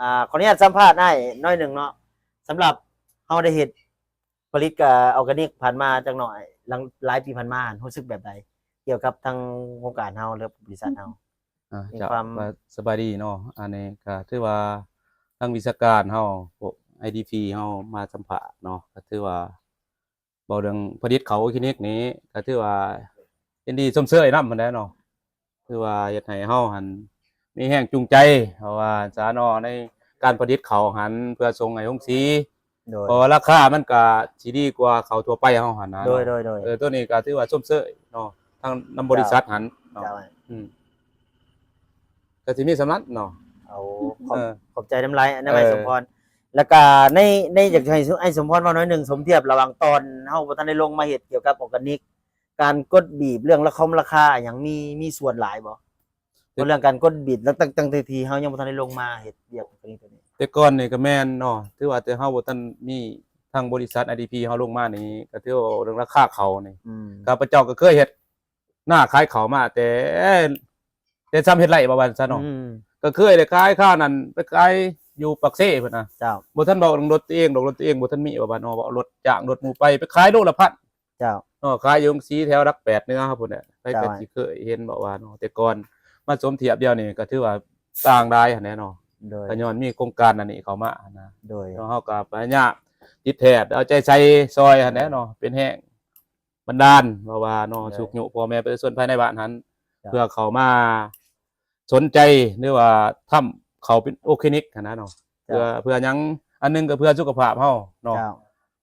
ອ່າ ຂໍອະນຸຍາດສຳພາດອ້າຍໜ້ອຍໜຶ່ງເນາະ. ສຳລັບເຮົາໄດ້ເຮັດຜະລິດກະອໍແກນິກຜ່ານມາຈັກໜ້ອຍ ຫຼັງຫຼາຍປີຜ່ານມາ ຮູ້ສຶກແບບໃດ ກ່ຽວກັບທາງໂຄງການເຮົາ ຫຼືບໍລິສັດເຮົາ? ອ່າ ມີ ເຈົ້າ ຄວາມ ກໍສະບາຍດີເນາະ. ອັນນີ້ກໍຖືວ່າທາງວິຊາການເຮົາ ພວກ ໄອ ດີ ພີ ເຮົາມາສຳພາດເນາະ ກໍຖືວ່າ ເວົ້າເລື່ອງຜະລິດເຂົ້າໂອເຄນິກນີ້ ກໍຖືວ່າຍິນດີຊົມເຊີຍນຳຫັ້ນແຫຼະເນາະ. ຄືວ່າເຮັດໃຫ້ເຮົາຫັ້ນມີແຮງຈູງໃຈ ເພາະວ່າຊະເນາະ ໃນການຜະລິດເຂົ້າຫັ້ນ ເພື່ອສົ່ງໃຫ້ໂຮງສີ ໂດຍ ເພາະວ່າລາຄາມັນກະຊິດີກວ່າເຂົ້າທົ່ວໄປເຮົາຫັ້ນນະ ໂດຍ ເນາະ ໂດຍ ໂດຍ ເອີ ໂຕນີ້ກະຖືວ່າຊົມເຊີຍເນາະ ທາງນຳບໍລິສັດຫັ້ນເນາະ ເຈົ້າ ອືມ ກະຊິມີສ່ຳນັ້ນເນາະ. ໂອ້ ຂອບ ເອີ ຂອບໃຈນຳຫຼາຍນຳອ້າຍ ເອີ ສົມພອນ. ແລ້ວກະໃນ ໃນ ຢາກໃຫ້ອ້າຍສົມພອນເວົ້າໜ້ອຍໜຶ່ງ ສົມທຽບລະຫວ່າງຕອນເຮົາບໍ່ທັນໄດ້ລົງມາເຮັດກ່ຽວກັບອໍແກນິກ ການກົດບີບ ເລື່ອງລາຄອງລາຄາຫຍັງ ມີ ມີສ່ວນຫຼາຍບໍ່? ເລື່ອງການກົດບີບ ຕັ້ງ ຕັ້ງ ຕັ້ງແຕ່ທີ່ເຮົາຍັງບໍ່ທັນໄດ້ລົງມາເຮັດວຽກຕົວນີ້ ແຕ່ກ່ອນນີ້ກໍແມ່ນເນາະ ຖືວ່າແຕ່ເຮົາບໍ່ທັນມີທາງບໍລິສັດ ໄອ ດີ ພີ ເຮົາລົງມານີ້ ກໍຖືວ່າເລື່ອງລາຄາເຂົ້ານີ້ ອືມ ຂ້າພະເຈົ້າກໍເຄີຍເຮັດນາຂາຍເຂົ້າມາແຕ່ ແຕ່ຊ່ຳເຮັດໄຮ່ ວ່າວ່າຊັ້ນເນາະ ອືມ ກໍເຄີຍໄດ້ຂາຍ ຄາວນັ້ນໄປຂາຍຢູ່ປາກເຊພຸ້ນນະ ເຈົ້າ ບໍ່ທັນເວົ້າເລື່ອງລົດຕົວເອງດອກ ລົດຕົວເອງບໍ່ທັນມີ ວ່າວ່າເນາະ ເວົ້າລົດຈ້າງລົດໝູ່ໄປ ໄປຂາຍໂລລະພັນ ເຈົ້າ ເນາະ ຂາຍຢູ່ໂຮງສີແຖວຫຼັກແປດເໜືອເຮົາພຸ້ນແຫຼະ ໃຜກໍ ເຈົ້າ ຊິເຄີຍເຫັນບໍ່ວ່າເນາະ ແຕ່ກ່ອນ ມາສົມທຽບດຽວນີ້ກໍຖືວ່າຕ່າງຫຼາຍຫັ້ນແຫຼະເນາະ ໂດຍ ກໍຍ້ອນມີໂຄງການອັນນີ້ເຂົ້າມາຫັ້ນນະ ໂດຍ ເນາະ ເຮົາກໍພະຍາຍາມຕິດແທດ ເອົາໃຈໃສ່ຊ່ອຍຫັ້ນແຫຼະເນາະ ເປັນແຮງບັນດານ ເພາະວ່າເນາະ ໂດຍ ຊຸກຍູ້ພໍ່ແມ່ປະຊາຊົນພາຍໃນບ້ານຫັ້ນ ເຈົ້າ ເພື່ອເຂົ້າມາສົນໃຈ ຫຼືວ່າທຳເຂົ້າເປັນໂອເຄນິກຫັ້ນນະເນາະ ເຈົ້າ ເພື່ອ ເພື່ອຫຍັງ ອັນໜຶ່ງກໍເພື່ອສຸຂະພາບເຮົາເນາະ ເຈົ້າ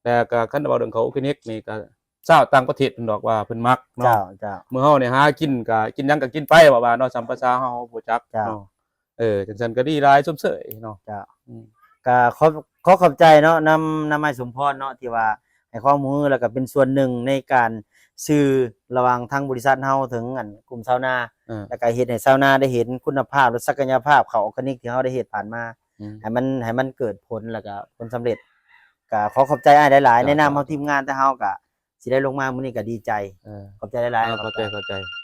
ແຕ່ກໍຄັນເວົ້າເລື່ອງເຂົ້າໂອເຄນິກນີ້ກໍ ຊາວຕ່າງປະເທດເພິ່ນດອກວ່າເພິ່ນມັກເນາະ ເຈົ້າ ເຈົ້າ ມື້ເຮົານີ້ຫາກິນກະກິນຫຍັງກະກິນໄປ ເວົ້າວ່າເນາະ ສຳປະສາເຮົາບໍ່ຈັກ ເຈົ້າ ເນາະ ເອີ ຈັ່ງຊັ້ນກໍດີຫຼາຍ ຊົມເຊີຍເນາະ ເຈົ້າ ອືມ ກໍຂໍ ຂໍຂອບໃຈເນາະ ນຳ ນຳອ້າຍສົມພອນເນາະ ທີ່ວ່າໃຫ້ຄວາມຮູ້ ແລ້ວກໍເປັນສ່ວນໜຶ່ງໃນການສື່ລະຫວ່າງທາງບໍລິສັດເຮົາເຖິງອັນກຸ່ມຊາວນາ ເອີ ແລ້ວກໍເຮັດໃຫ້ຊາວນາໄດ້ເຫັນຄຸນນະພາບ ແລະ ສັກກະຍະພາບເຂົ້າອໍແກນິກທີ່ເຮົາໄດ້ເຮັດຜ່ານມາ ອືມ ໃຫ້ມັນ ໃຫ້ມັນເກີດຜົນ ແລ້ວກໍຜົນສຳເລັດ ກໍຂໍຂອບໃຈອ້າຍຫຼາຍໆ ເຈົ້າ ໃນນາມເຮົາ ທີມງານ ແຕ່ເຮົາກໍ ຊິໄດ້ລົງມາມື້ນີ້ກໍດີໃຈ ເອີ ຂອບໃຈຫຼາຍໆ ເອີ ຂອບໃຈ ຂອບໃຈ ຂອບໃຈ.